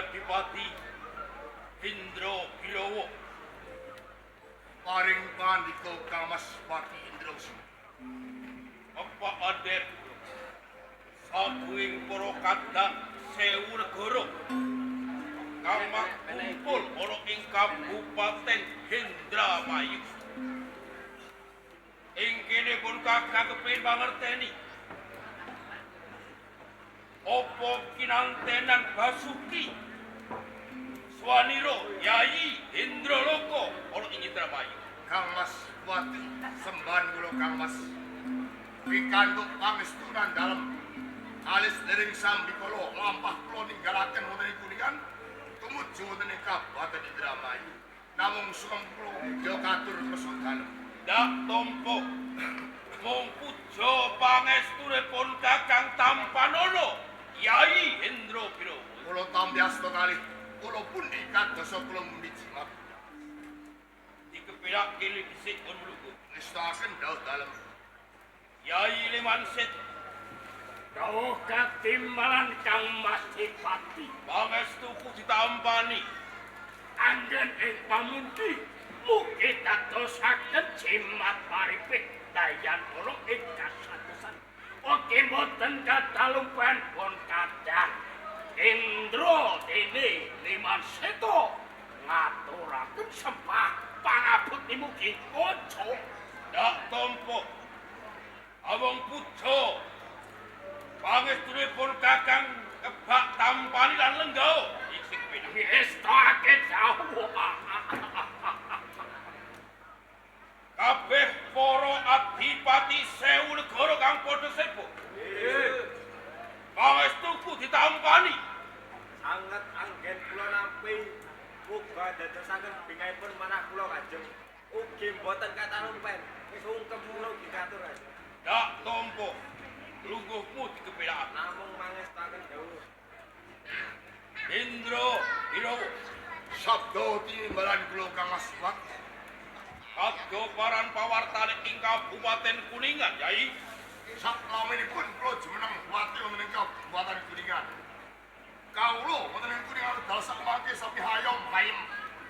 Adipati Indra Birawa. Paring pandika Kang Mas Pati Indra. Bapak Aden saguing para kadang sewu negara kang kumpul ana ing Kabupaten Indramayu. Ing kene pun kakang kepengin mangerteni apa kinantenan Basuki Swaniro Yayi Indraloka ana ing Indramayu. Kang Mas Wati sembahan kula Kang Mas. Pikantuk pangestunan dalem alis dering sambikala lampah kula ninggalaken wonten ing Kuningan tumuju wonten ing Kabupaten Indramayu. Namung sumeng kula ya katur kersa dalem. Ndak tampa mung puja pangestunipun Kakang Tampanana Yayi Indra Birawa. Kula tampi asta kalih kula pundi kadosa kula mundi jimat. Dikepilak kene dhisik kon mluku. Ngestakaken dawuh dalem. Yayi Lemansit dawuh katimbalan Kang Mas Dipati. Pangestuku ditampani. Anggen ing pamundi mugi dadosaken jimat paripih dayan ana ing kasadosan. Ugi boten katalumpen pun kadang Indra dene Liman Seto ngaturaken sembah pangabekti mugi kaca. Ndak tampa. Awong puja pangestunipun Kakang kebak tampani lan lenggah isih kepenak. Ngestake dawuh. Kabeh para adipati sewu negara kang padha sibuk. Nggih. Pangestuku ditampani. Sanget anggen kula nampi muga dadosaken bingahipun manah kula Kanjeng. Ugi mboten katalumpen. Wis ungkem kula ugi katur Kanjeng. Ndak tampa. Lungguhmu dikepelakake. Namung mangestaken dawuh. Indra Birawa. Sabda tinimbalan kula Kang Mas Wati. Kadoparan pawartane ing Kabupaten Kuningan, Yai. Saklaminipun kula jumeneng wati wonten ing Kabupaten Kuningan. Kawula wonten ing Kuningan dal sakmangke sami hayom hayem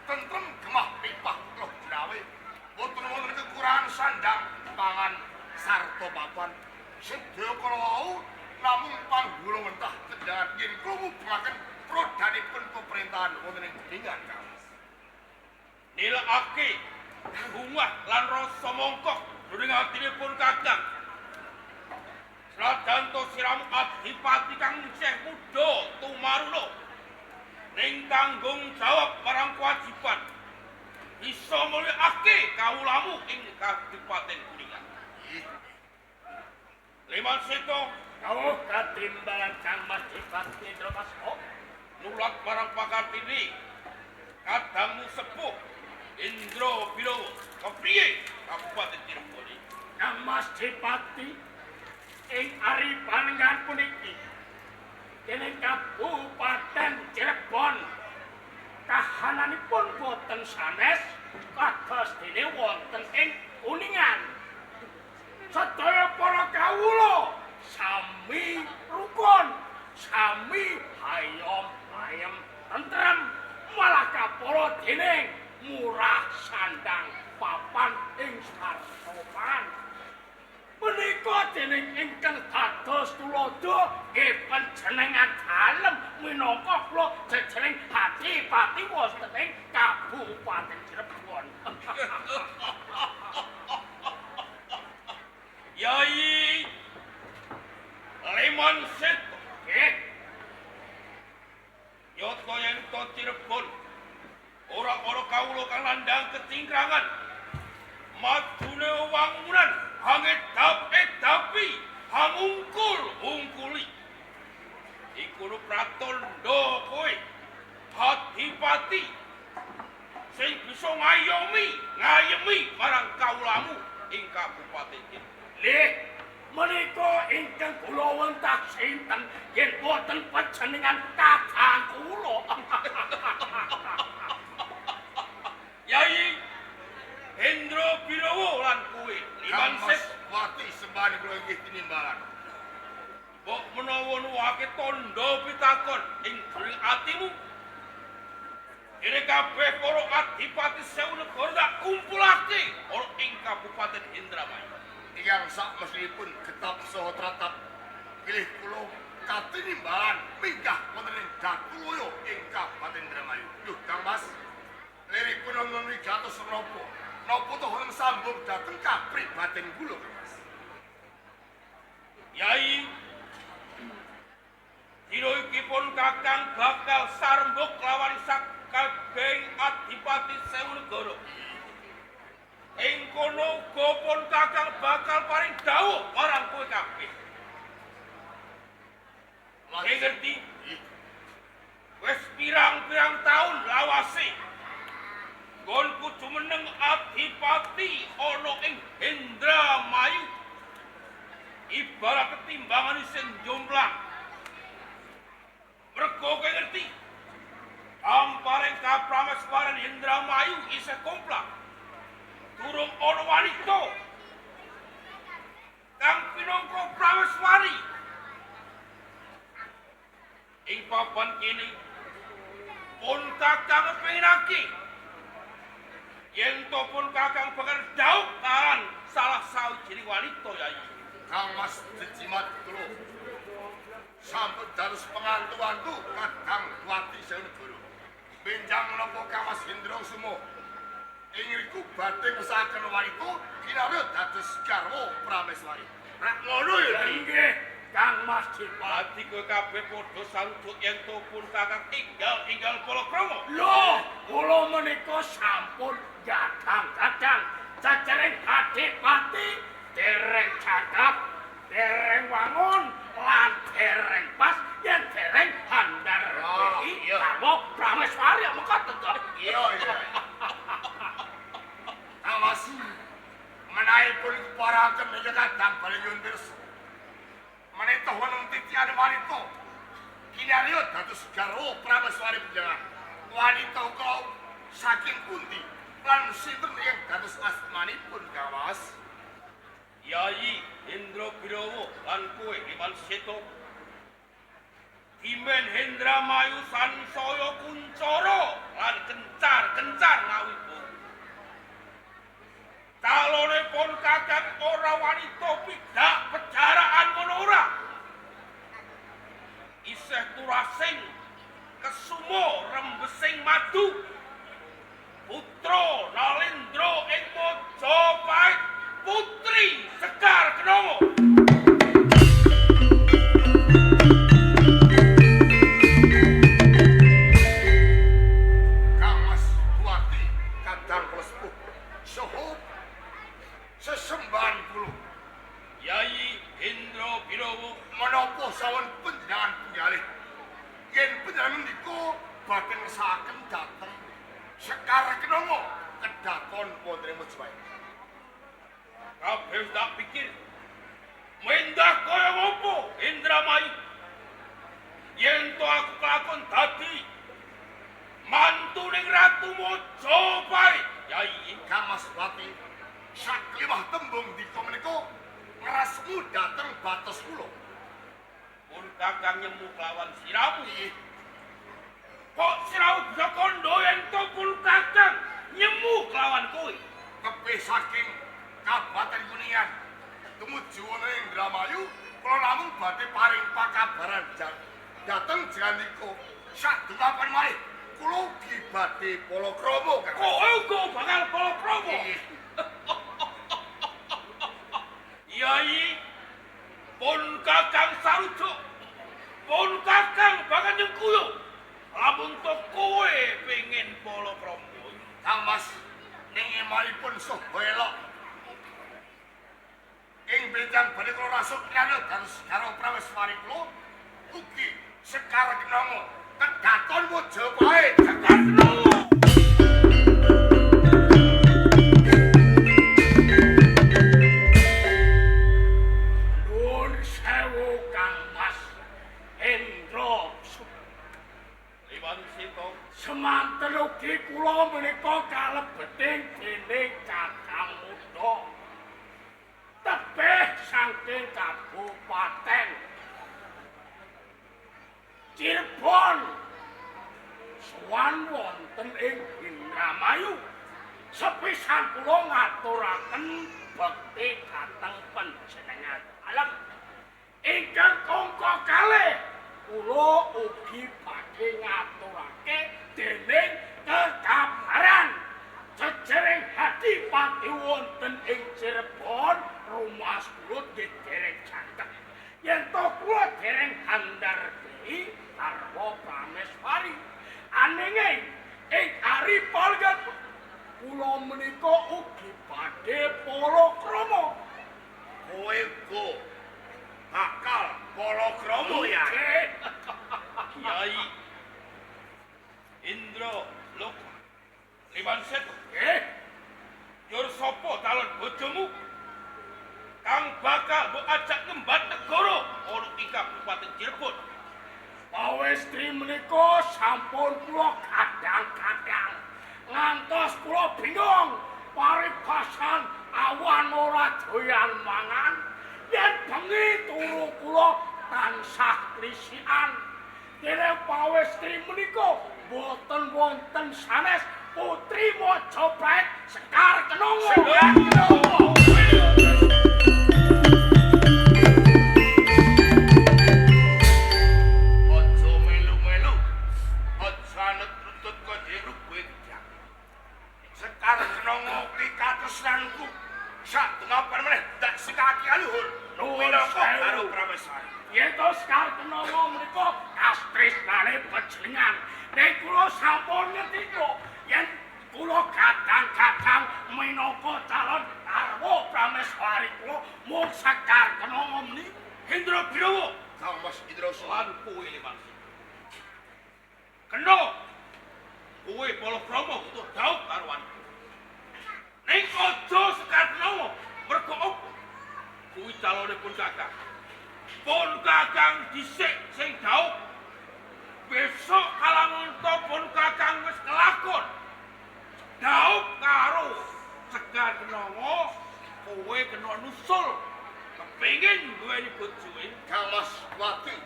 tentrem gemah pipah roh jrawe. Boten wonten kekurangan sandang, pangan sarta papan. Sedaya kala wau namung panggula mentah kendhangan yen kula mubengaken prodhanipun pemerintahan wonten ing Kuningan, Kang Mas. Nilakake bungah lan rasa mongkok jroning atinipun Kakang. Senajan to siramu adipati kang isih muda tumaruna ning tanggung jawab marang kewajiban bisa mulyakake kawulamu ing Kadipaten Kuningan. Leman Seto dawuh katimbalan Kang Mas Dipati Indra Pasok nulak marang pakartini kadangmu sepuh Indra Birawa kepriye Kabupaten Cirebon? Kang Mas Dipati ing ari panenggan puniki dening Kabupaten Cirebon kahananipun boten sanes kados dene wonten ing Kuningan. Sedaya para kawula sami rukun, sami hayom ayem tentrem, malah kapara dening murah sandang papan ing sartopan. Menika dening ingkang dados tuladha nggih panjenengan dalem minangka kula jejering adipati wonten ing Kabupaten Cirebon. Yai Leman Seto nggih. Nyata yen to Cirebon ora ana kawula kang landhang kecingkrangan. Madune wangunan hangedap-edapi, hangungkul-ungkuli. Iku pratandha kowe adipati sing bisa ngayomi, ngayemi marang kawulamu ing Kabupaten Cirebon. Lih, menika ingkang kula wentah sinten yen boten panjenengan kadang kula. Yai Hendro Birawa lan kowe Liman Mas Wati sembahan kula inggih tinimbalan. Mbok menawa nuwuhake tandha pitakon ing jroning atimu Dene kabeh para adipati sewu negara tak kumpulake ana ing Kabupaten Indramayu. Ingkang sakmesthipun getap saha tratap pilih kula katinimbalan minggah wonten ing Dakuloyo ing Kabupaten Indramayu. Duh Kang Mas, liripun wonten wigatos menapa? Napa to wonten sambung dhateng kapribaden kula Kang Mas? Yai, dina iki pun Kakang bakal sarembug lawan sakabehing adipati sewu negara. Ing kono uga pun Kakang bakal paring dawuh marang kowe kabeh. Kowe ngerti? Wis pirang-pirang taun lawase nggonku jumeneng adipati ana ing Indramayu. Ibarat ketimbangan sing jomplang. Mergo kowe ngerti, amparing kaprameswaran Indramayu isih komplang. Durung ana wanita kang pinangka prameswari. Ing papan kene pun Kakang kepinginake yen to pun Kakang bakal dhaup kan salah sawijining wanita Yai. Kang Mas jejimat kula sampun dados pengantu-antu Kakang Wati Sewu Negara. Benjang menapa Kang Mas Hendra Sumo ing ngriku badhe ngesaken wanita kinarya dados garwa prameswari. Rak ngono ya? Nggih, Kang Mas Dipati. Dadi kowe kabeh padha sarujuk yen to pun Kakang enggal-enggal palakrama. Lho, kula menika sampun gadang-gadang jajering adipati dereng cakap, dereng wangun, lan dereng pas, yen dereng handar iki garwa prameswari mekaten to. Iya, iya. Kang Mas, menawi pun keparaken menika kadang bali nyuwun pirsa. Menika wonten titihan wanita kinarya dados garwa prameswari panjenengan. Wanita kula saking pundi lan sinten ingkang dados asmanipun Kang Mas? Yayi Hendra Birawa lan kowe Iwan Seto. Dimen Indramayu sansaya kuncara lan kencar-kencar ngawibu. Calone pun Kakang ora wanita pidak pejaraan ngono ora. Isih turasing kesumo rembesing madu. Putra Nalendra ing Majapahit, putri Sekar Kenongo. Kang Mas Wati kadang kula sepuh saha sesembahan kula. Yayi Hendra Birawa, menapa sawon panjenengan penggalih yen panjenengan ngendika badhe ngesaken dhateng Sekar Kenongo kedaton wonten ing Majapahit. Kabeh tak pikir mendah kaya ngopo Indramayu yen to aku kelakon dadi mantu ning Ratu Majapahit. Yayi Kang Mas Wati sakliwah tembung dika menika ngrasmu dhateng batos kula. Pun Kakang nyemu kelawan siramu. Kok siramu bisa kandha yen to pun Kakang nyemu kelawan kowe? Tebih saking Kabupaten Kuningan tumuju wonten ing Indramayu kula namung badhe paring pakabaran dhateng jandika sadhukapan malih kula ugi badhe palakrama. Kok uga bakal palakrama? Yai, pun Kakang sarujuk, pun Kakang bakal nyengkuyung lamun to kowe pengin palakrama. Kang Mas ning emalipun saha elok ing benjang badhe kula rasuk kinarya dados garwa prameswari kula ugi Sekar Kenongo kedaton Majapahit. Sekar Kenongo. Nuwun sewu Kang Mas Hendra. Iwan Sito, Semanten ugi kula menika kalebeting dening Kakang Muda. Tebih saking Kabupaten Cirebon. Sowan wonten Sepisan kula ngaturaken bekti dhateng panjenengan dalem. Ingkang kangka kalih kula ugi badhe ngaturake dening kekabaran jejering adipati wonten ing Cirebon rumaos kula nggih dereng jangkep. Yen to kula dereng handarbeni garwa Prameswari. Ananging ing ari palgan kula menika ugi badhe palakrama. Kowe uga bakal palakrama ya. Kyai Indra Loka Liman Seto. Yor sapa calon bojomu kang bakal mbok ajak ngembat negara ana ing Kabupaten Cirebon? Pawestri menika sampun kula kadang-kadang ngantos kula bingung paribasan awan ora doyan mangan yen bengi turu kula tansah klisikan. Dene pawestri menika boten wonten sanes putri Majapahit Sekar Kenanga. Sekar Kenanga. Aja melu-melu. Aja anut rutut kaya rubuhe kijang. Sekar Kenanga ki katresnanku. Sak dengapan meneh ndak sikaki aluhur. Nuwun Minangka karo Prameswari. Yen to Sekar Kenanga menika kastresnane panjenengan. Nek kula sampun ngerti yen kula kadang-kadang minangka calon garwa Prameswari kula mung Sekar Kenanga menika. Indra Birawa Kang Mas Indra lan kowe Liman Seto. Kena kowe palakrama utawa dhaup karo wanita. Ning aja Sekar Kenanga mergo apa? Kuwi calone pun kakang. Pun kakang dhisik sing dhaup. Besok kalamunta pun kakang wis kelakon. Dhaup karo Sekar Kenanga, kowe kena nusul. Kepengin duweni bojoe Kang Mas Wati.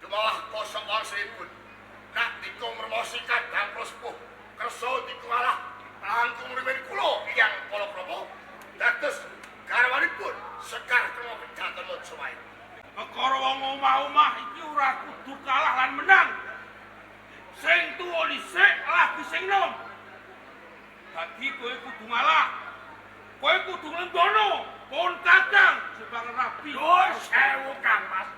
Kemalah kosong wangsulipun. Nak dikung remosi kadang kula sepuh kersa dikung alah langkung rumiyin kula Hyang Palakrama dados garwanipun Sekar Kenanga kedaton Majapahit. Perkara wong omah-omah iki ora kudu kalah lan menang. Sing tuwa dhisik lagi sing nom. Dadi kowe kudu ngalah. Kowe kudu nglenggana pun kakang supaya rabi. Nuwun sewu Kang Mas.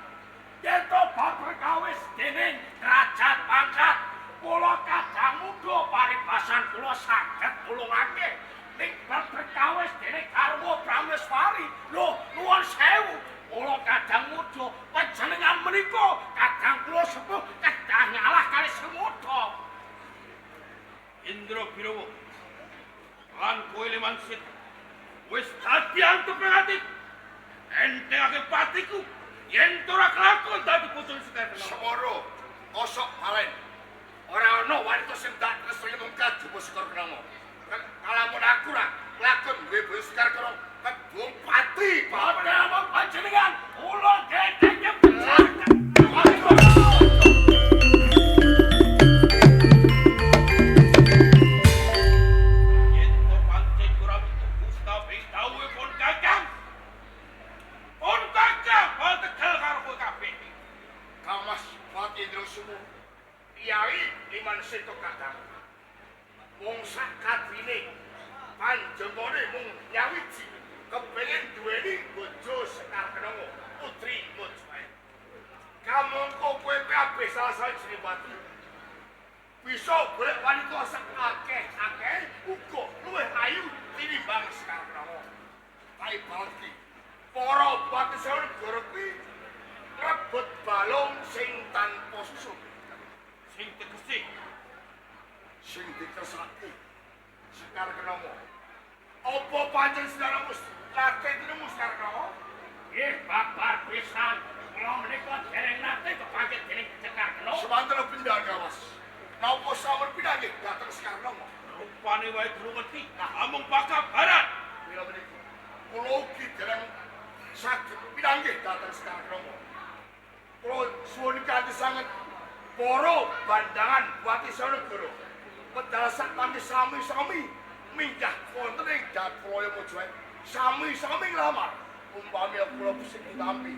Yen to bab perkawis dening derajat pangkat kula kadang muda paribasan kula saged nulungake. Ning bab perkawis dening garwa Prameswari, lho nuwun sewu kula kadang muda panjenengan menika kadang kula sepuh kedah ngalah kalih semuda. Indra Birawa lan kowe Liman Seto wis dadi antep ing atiku. Entengake patiku yen ora kelakon dadi bojone Sekar Kenanga. Semara kosok balen. Ora ana wanita sing tak tresnani mung kajaba Sekar Kenanga. Kalamun aku ra lakon duwe bojo Sekar Kenanga kedung pati. Boten namung panjenengan kula gedhe besar. Yen to pancen ora Gustav ing dawuhe pun kakang. Pun kakang bal tegel karo kowe kabeh. Kang Mas Pati Indra Sumo Kyai Liman Seto kadang. Wong sak kadrine panjengone mung nyawiji kepengin duweni bojo Sekar Kenanga putri Majapahit. Kamangka kowe kabeh salah siji Pati. Bisa golek wanita sak akeh-akeh uga luwih ayu tinimbang Sekar Kenanga. Tai balki. Para bupati negara kuwi ngrebut balung sing tanpa susu. Sing tegese sing dikersake Sekar Kenanga. Apa pancen sedaramu late tinemu Sekar Kenanga? Nggih babar pisan. Kula menika dereng nate kepanggih dening Sekar Kenanga. Semanten pindah gawas. Napa sampun pinanggih dhateng Sekar Kenanga? Rupane wae durung ngerti. Amung pakabaran. Mila menika kula ugi dereng saged pinanggih dhateng Sekar Kenanga. Kula suwun kanthi sanget para bandangan Bupati Sanegara. Wedal sak mangke sami-sami minggah wonten ing Datraya Majapahit. Sami-sami nglamar. Umpami kula sing ditampi.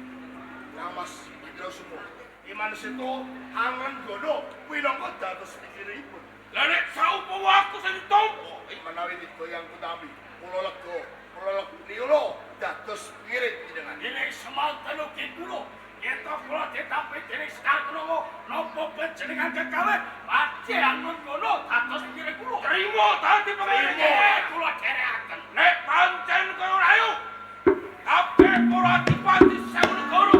Mas Indra Sumo. Iman Seto Angrenggana minangka dados pikiripun. Lah nek saupama aku sing ditampa, menawi digoyang kutampi, kula lega, kula lega dados pikiring jenengan. Dening semanten ugi kula, yen to kula ditampi dening Sekar Kenanga, napa panjenengan kekalih badhe Angrenggana dados pikiring kula? Trimo dadi pengiring. Kula dherekaken. Nek pancen kaya ora ayo. Kabeh para adipati sewu negara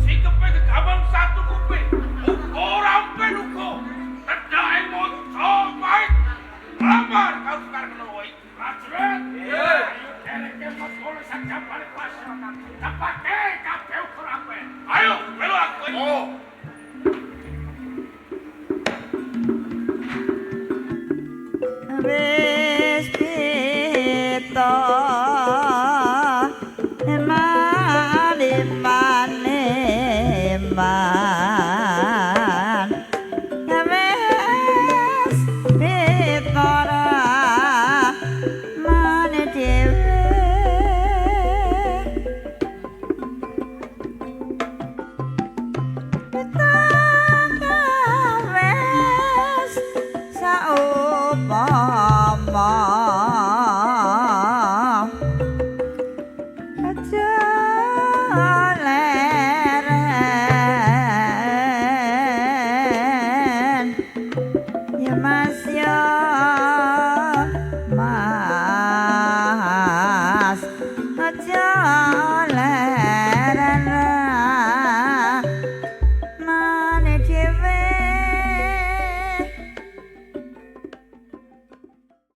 sikepe gegaman satu kupe uga rampen uga tedhake maca pahit lamar karo Sekar Kenanga iki. Prajurit, ayo dereke mekul sajabane pas. Tepake kabeh uga rampen. Ayo melu aku iki. Oh. Wis pita man wis pita mane dhewe wis saupama aja leren ya Mas ya Mas aja.